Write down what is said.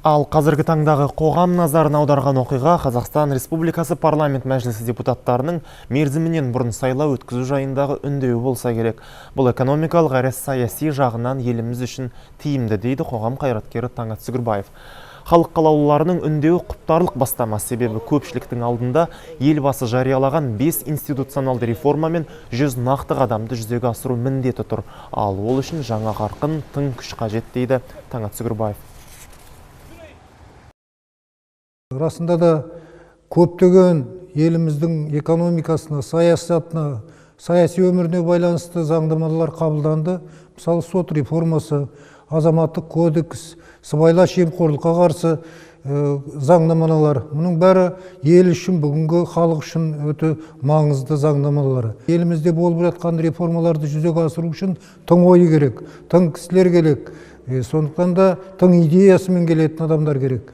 Ал қазіргі таңдағы қоғам назарын аударған оқиға Қазақстан Республикасы Парламент Мәжілісі депутаттарының мерзімінен бұрын сайлау өткізу жайындағы үндеуі болса керек. Бұл экономикалық әрі саяси жағынан еліміз үшін тиімді, дейді қоғам қайраткері Таңат Сүгірбаев. Халық қалаулыларының үндеуі құптарлық бастама, себебі көпшіліктің алдында елбасы жариялаған 5 институционалды реформа мен 100 нақты қадамды жүзеге асыру міндеті тұр. Ал ол үшін жаңа қарқын, тың күш қажет, дейді Таңат Сүгірбаев. Расында да көптеген еліміздің экономикасына, саясатына, саяси өміріне байланысты заңнамалар қабылданды. Мысалы, сот реформасы, азаматтық кодекс, сыбайлас жемқорлыққа қарсы заңнамалар. Мұның бәрі ел үшін, бүгінгі халық үшін өте маңызды заңнамалар. Елімізде болып жатқан реформаларды жүзеге асыру үшін тың ой керек, тың кісілер керек. Сондықтан да тың идеясымен келетін адамдар керек.